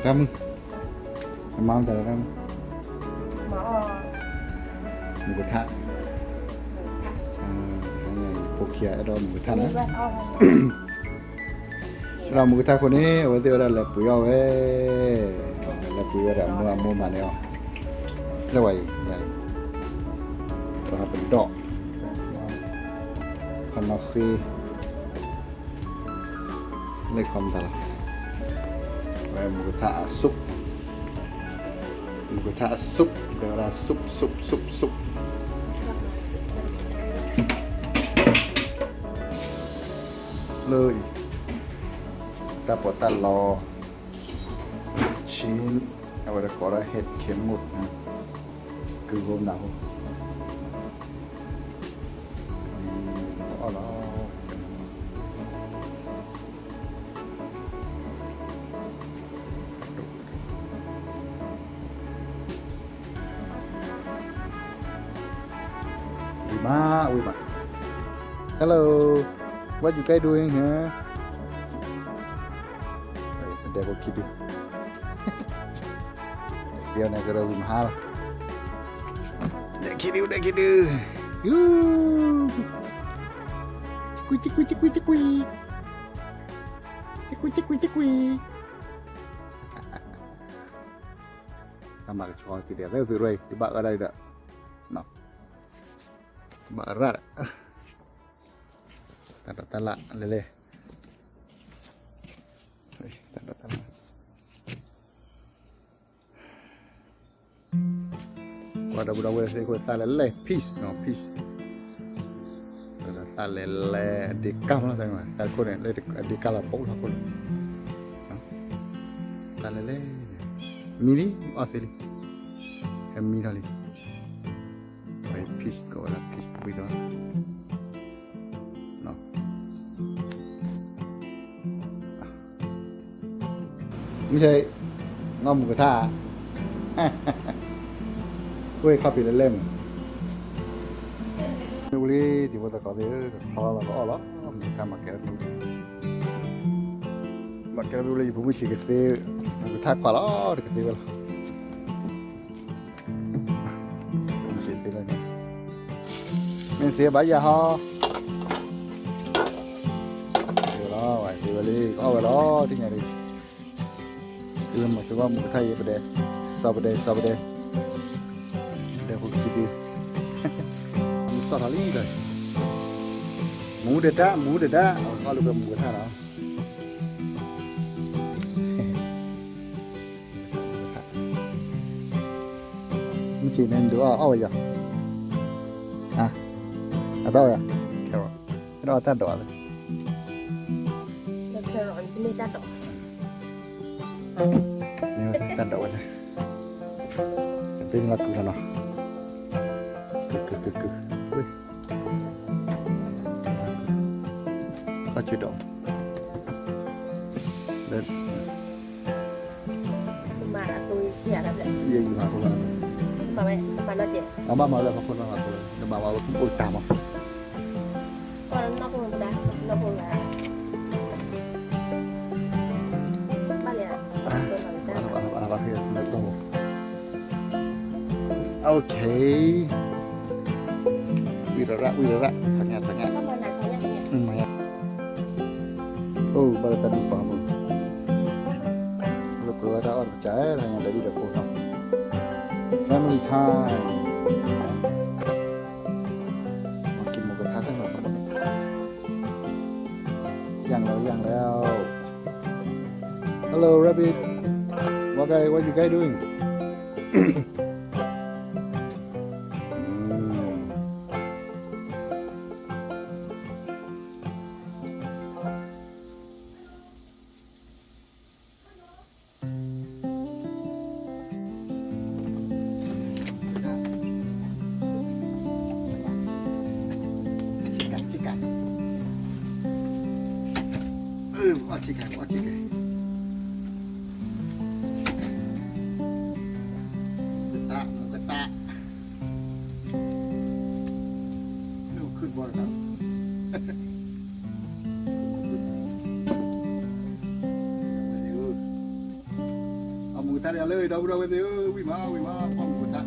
ရၣ်မုၣ်, အမါမတၤရၣ်မုၣ်, မုၢ်ကထါ, ဖိခံဂၤအဲၣ်ဒိးမုၢ်ကထါန့ၣ်, အဲၣ်ဒိးမုၢ်ကထါအဃိန့ၣ် အဝဲသ့ၣ်ဝဲဒၣ်လဲၤပှ့ၤအီၣ်ဝဲ, လဲၤပှ့ၤဝဲဒၣ်အမိၢ်အမိၢ်မၤန့ၢ်အီၤ, လၢဝဲအံၤ, ပဒိၣ်, ခီနီၣ်ဃ့ လၢခီမတၤလီၤ, ဝဲမုၢ်ကထါအစူး, မုၢ်ကထါအစူး, ဝဲဒၣ်စူးစူးစူးစူး, လၢအံၤ, တၢ်ပီးတၢ်လီ, ဆံ, အဝဲဒၣ်ကိးဒၣ် head camel, ကုၢ်ဟိမနၤဟိ, အီၣ်လီၤ. Hello, what you guys doing here? ဒဲးဖိခံဒု, ဒဲးန့ၣ်ကရၢဝံၤမဟါလီၤ, ဒဲးခံဒု, ဒဲးခံဒု, ကွံကွံကွံကွံကွံကွံ, ကွံကွံကွံကွံကွံ. တၢ်မၤကဆှီသုဒဲး သုရၢၢ် ယဘၣ်အၢဒၣ်ဒီး, ဘၣ်အၢရၣ်ဒီး, တၢ်ဒိးတၢ်လၣ်လဲၤလဲၤ, တၢ်ဒိးတၢ်လၣ် ကွၢ်ဒီပုၢ်ဒီဝဲၢ်သ့ၣ်ဃိ သၣ်လဲၤလဲၤ peace နီၤ peace, သၣ်လဲၤလဲၤ အဒ့ကၢ်မးလီၤ သၣ်လဲၤလဲၤ အဒ့ကၢ်လီၤ ပအိၣ်လီၤခိၣ်လီၤ, သၣ်လဲၤလဲၤ, မံလံ အီၣ်သ့လံ, ဟဲမံထီၣ်လံ, peace ကိးဝဲဒၣ် peace ဝံၤဒီး မ့ၢ်ထဲ, ငီၢ်မုၢ်ကထါ, ကွၢ်ခီၣ်ဖံးလဲၤလဲၤမုၢ်, မ့ၢ်ဝံၤလံ တံၤဖိသကိးသ့ၣ်ဧၢ, ခီလီၤလီၤကအီၣ်လီၤ, မုၢ်ကထါမၤကဲထီၣ်မ့ၢ်ဝံၤလံ, မၤကဲထီၣ်မ့ၢ်ဝံၤလၢ ယဖိမုၣ်ဆံးကသ့, မုၢ်ကထါခွးလီၤ တကသ့ဝဲလီၤ. မ့ၢ်သ့ဘၣ်ယၤဟီ, သ့ဝဲလီၤ, သ့ဝဲလံ ကအီၣ်ဝဲလီၤ သ့ၣ်ညါဒ်, မၤဆိကီၢ်မုၢ်ကထါအံၤ ပဒဲ, စီၤပဒဲ စီၤပဒဲ, ပဒဲဖိခံဒု, မုၢ်သီၣ်ထီၣ်လံဒီး, မူဒဒၣ် မူဒဒၣ် အီၣ်လၢပမုၢ်ကထါလီၤ. မုၢ်ဆံးန့ၣ်ဒုးအီၣ်အီၣ်ဝဲယီၤ, အတၢ်ဝဲ, carrot, အဲၣ်ဒိးအီၣ်တၢ်ဒိးအီၤလၢ, မ့ၢ်တၢ်ဒိးဝဲလဲၣ်, တဘ့ၣ်န့ၣ်လီၤကုၢ်လီၤနီၤ, ကုၢ်ကုၢ်ကုၢ်ကုၢ်, ကီၢ်ဆူၣ်ဒိး, ယဲယမၤဖိလီၤ, အဘၣ်မၤလၢဖီခိၣ်နီၤမၤဖိလီၤ နမၤဝဲအိၣ်တၢ်မး, ဘၣ်လၢ, okay, ဝံၤရရၣ် ဝံၤရရၣ် ဆညါ ဆညါ, အိၣ်ဘၣ်လၢတၢ်ဒူၣ်ပာ်မုၢ်, လၢပှဲၤဝဲဒၣ်အီၣ်တကစၢ် တဟါညါဒီးဒ်ဒီးဖိနီၤ, family time, မၤက့ၤမုၢ်ကထါစ့ၢ်ကီး, ယၢ်လီၤ ယၢ်လီၤ, Hello rabbit, what guy, what you guys doing? မူကထါဒီးလၢ ဒီပုၢ်ဒီဝဲၢ်သ့ၣ်ဧၢ, ဝံၣ်မး ဝံၣ်မး ပှၤမူကထါ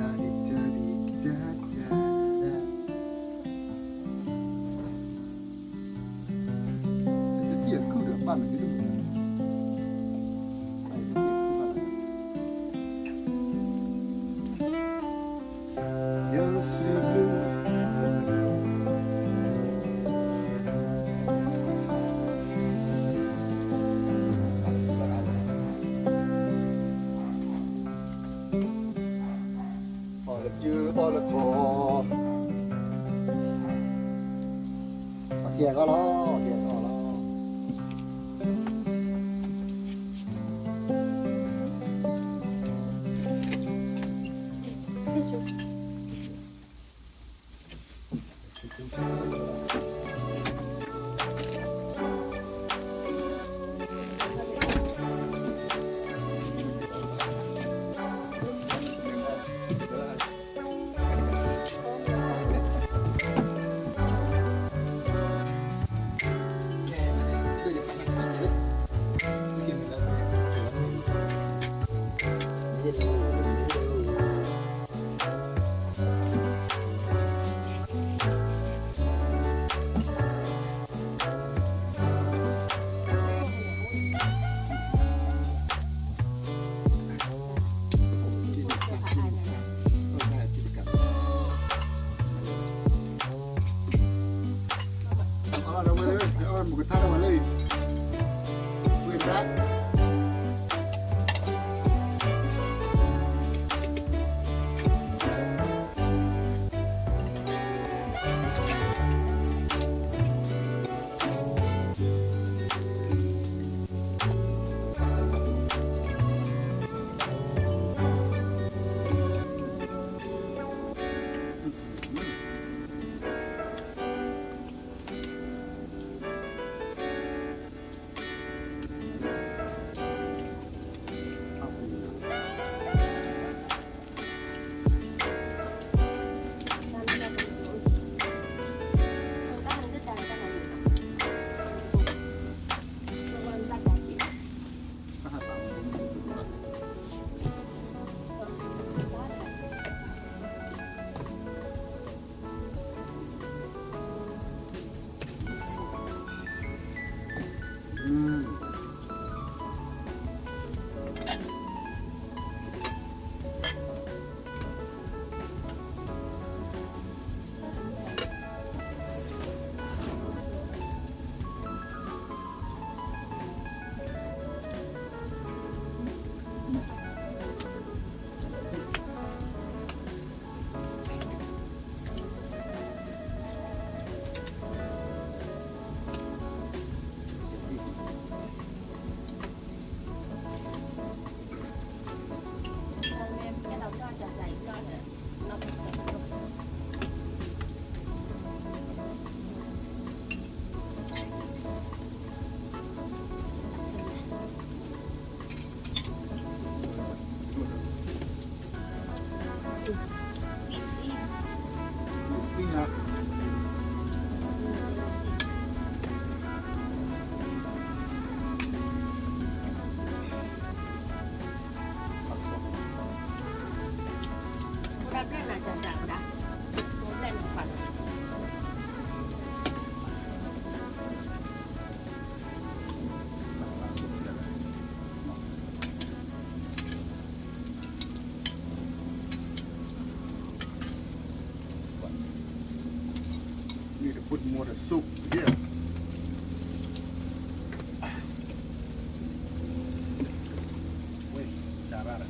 အီၣ်လၢကၠိ အီၣ်လၢခိၣ် ပကဲထီၣ်လီၤ ပကဲထီၣ်လီၤ. Need to put more of the soup here. Wait, sarara.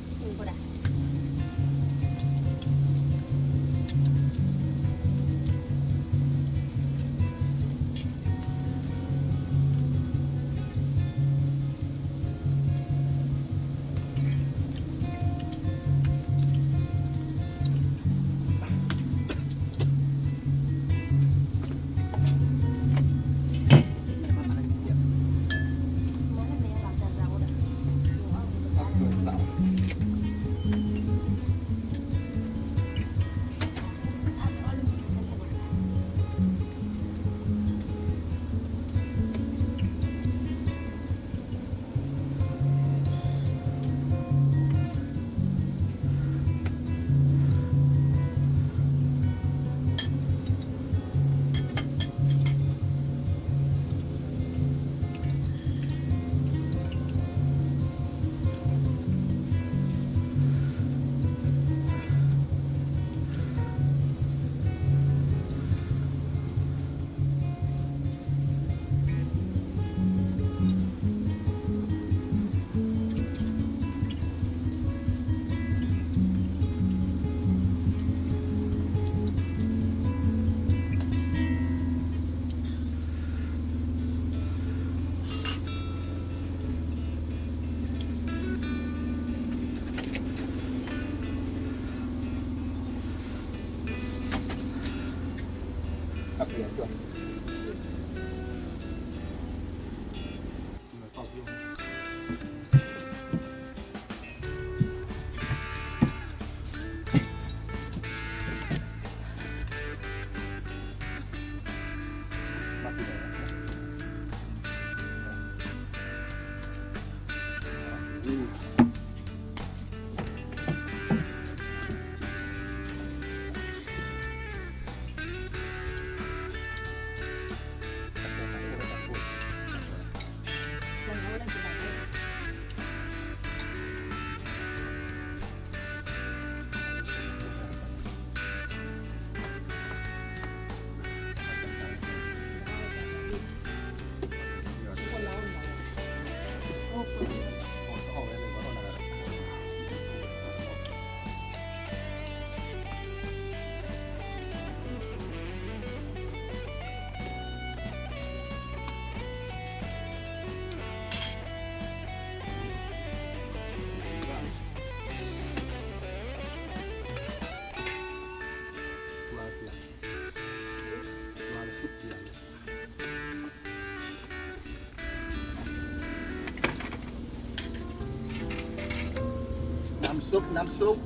น้ำซุป น้ำซุป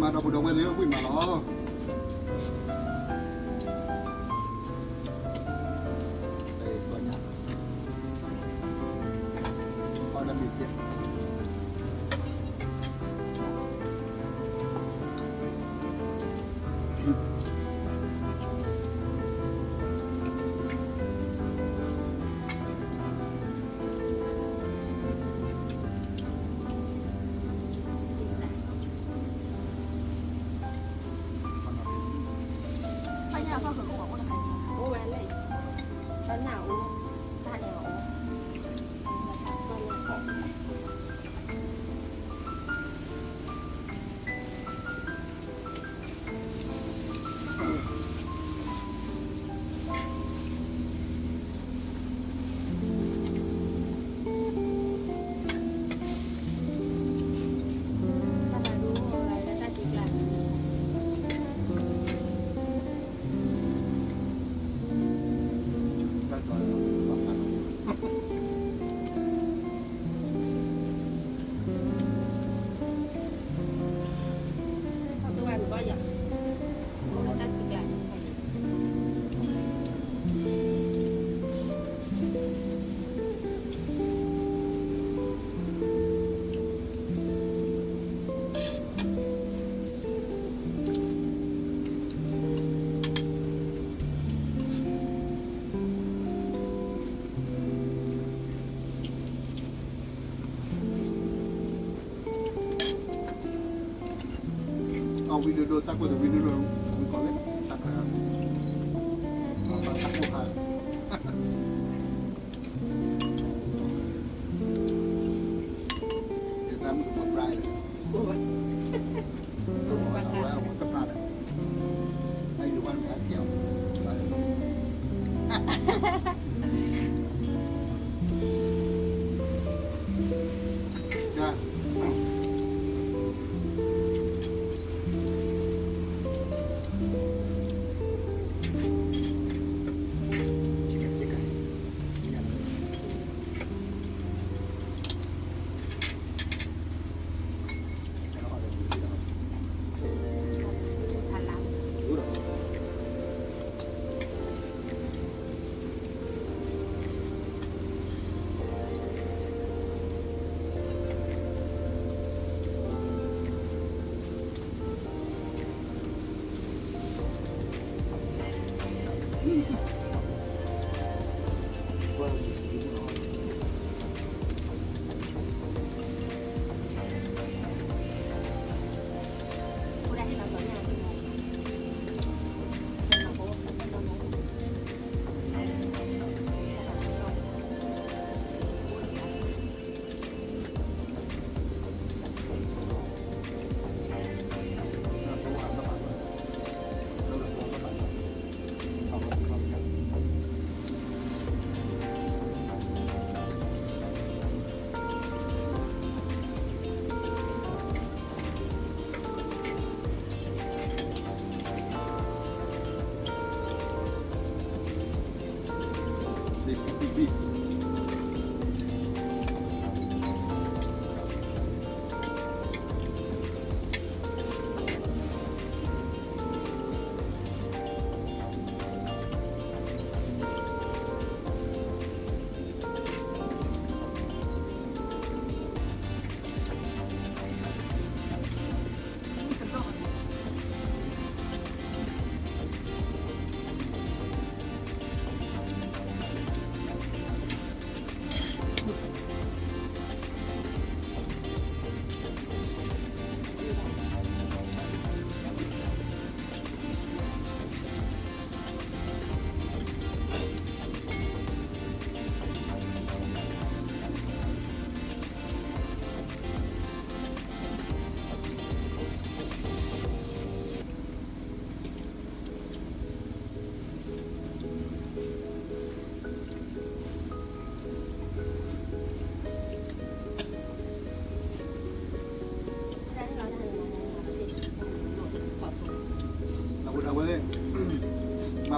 ဝံၣ်မးဒီပုၢ်ဒီဝဲၢ်သ့ၣ်ဧၢ, ဝံၣ်မးလီၤ. အဝံၤဒိၣ်ဒိၣ် တၢ်ကွဲးသးဝံၤဒိၣ်ဒိၣ် ဝံၤကီးလဲၣ် တၢ်ခါ တၢ်ကိၢ်ခါ တၢ်မုၣ်ကပၤ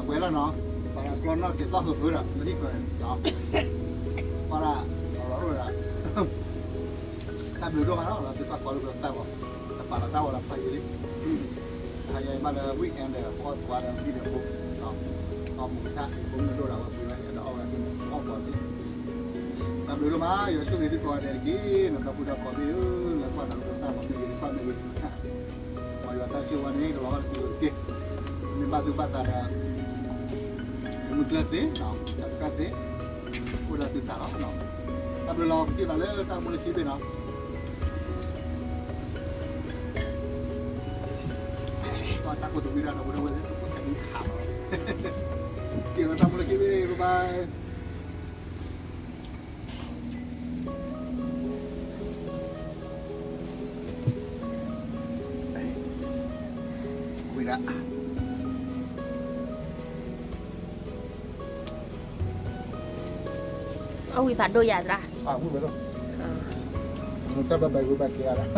ကွဲးလီၤနီၤ, ပှၤကျီနီၢ်က့ၤသီၣ်ဃုာ်ဃုာ်ဒီး လၢဟံၣ်ဃၢၤန့ၣ်, ပှၤဒၣ် အလီၤအိၣ်ဒၣ် တၢ်ဘျုးဒိၣ်မးလီၤ, သုသးကီးလၢပတၢ်ဂီၤ, တပာ်လီၤတၢ်ဂီၤလၢဖးယံာ်လံ, တဟါယဘၣ်လၢ weekend ဒီး ပအီၣ်သကွၢ်ဒီး video ဖိ, အီၣ်မူၤကထၣ် ဖိမုၣ်ဒိၣ်ဒီးဝဲပှ့ၤဝဲန့ၣ် ဒီးအီၣ်ဝဲဒၣ်န့ၣ် အီၣ်ပှၤလံ, တၢ်ဘျုးဒိၣ်မး, ယွၤဆိၣ်ဂ့ၤသုကိးဂၤဒဲးတက့ၢ်, ဒီပုၢ်ဒီဝဲၢ်သ့ၣ်ဧၢ, လၢကွၢ်ဒီးတၢ်ဂီၤမ့ၢ်ဂ့ၤ တကွၢ်မ့ၢ်ဂ့ၤ မ်ယွၤတၢ်ဆိၣ်ဂ့ၤန့ၣ် ကလီၤဘၣ်လၢသုလိၤတက့ၢ်, မ့ၢ်ဘၣ်သူၣ်ဘၣ်သးဒီး မုၢ်ကျၢၢ်သ့, တၢ်ပကျၢၢ်သ့, အိၣ်ဒီးသုသးလီၤ, တၢ်ဘျုးလီၤ, ပထံၣ်သးလၢတၢ်မူလၢခံဘ့ၣ်နီၤ, ပတၢ်ကိၢ်တဝံၤဒၣ်ဒီပုၢ်ဒီဝဲၢ်သ့ၣ် တၢ်ကိၢ်တဝံၤခးလီၤ, က့ၤလီၤတၢ်မူလၢခံဘ့ၣ်, bye bye. ဝံၤဒၣ်, အဝံၤဖးဒိၣ်ယၤသရၣ်, အဝံၤဝဲလီၤ, တၢ်ဘၣ်ဘၣ်ဂိၢ်ဘၣ်က့ၤအါဒၣ်